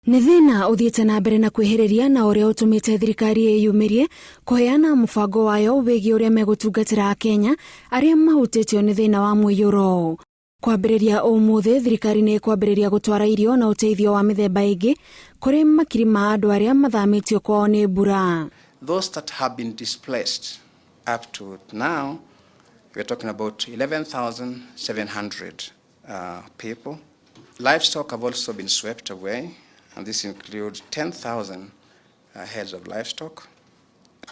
Nĩ thĩna ũthiĩte na mbere na kwĩhĩrĩria na ũrĩa ũtũmĩte thirikari ĩyumĩrie kũheana mũbango wayo wĩgiĩ ũrĩa megũtungatĩra Akenya arĩa mahutĩtio nĩ thĩna wa mũiyũro. Kwambĩrĩria ũmũthĩ, thirikari nĩ ĩkwambĩrĩria gũtwara irio na ũteithio wa mĩthemba ĩngĩ kũrĩ makiri ma andũ arĩa mathamĩtio kwao nĩ mbura. Those that have been displaced up to now, we're talking about 11,700 people. Livestock have also been swept away, and this includes 10,000 heads of livestock.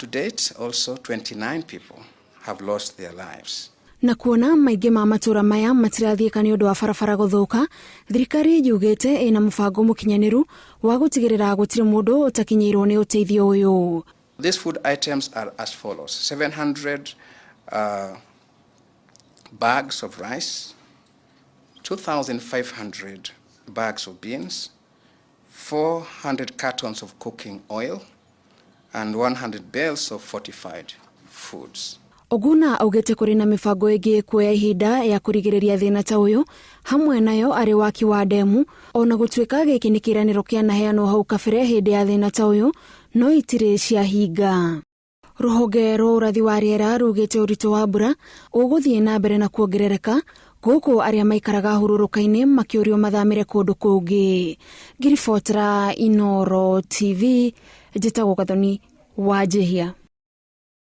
To date, also 29 people have lost their lives. Na kuona maingĩ ma matũra maya matirathiĩka nĩ ũndũ wa barabara gũthũka, thirikari yugĩte ĩna mũbango mũkinyanĩru wa gũtigĩrĩra gũtirĩ mũndũ ũtakinyĩirwo nĩ ũteithio ũyũ. These food items are as follows: 700 bags of rice, 2,500 bags of beans, 400 cartons of cooking oil, and 100 bales of fortified foods. Oguna augĩte kũrĩ na mĩbango ĩngĩ kuoya ihinda ya kũrigĩrĩria thĩna ta ũyũ, hamwe nayo arĩ waki wa ndemu. Ona gũtuĩka gĩkĩ nĩ kĩĩranĩro kĩanaheanwo hau kabere hĩndĩ ya thĩna ta ũyũ, no itirĩ ciahinga. Rũhonge rwa ũrathi wa rĩera rugĩte ũritũ wa mbura ũgũthiĩ na mbere na kuongerereka gũkũ arĩa maikaraga hurũrũka-inĩ makĩũrio mathamĩre kũndũ kũngĩ. Ngiribotera Inooro TV, njĩtagwo Gathoni wa Njihia.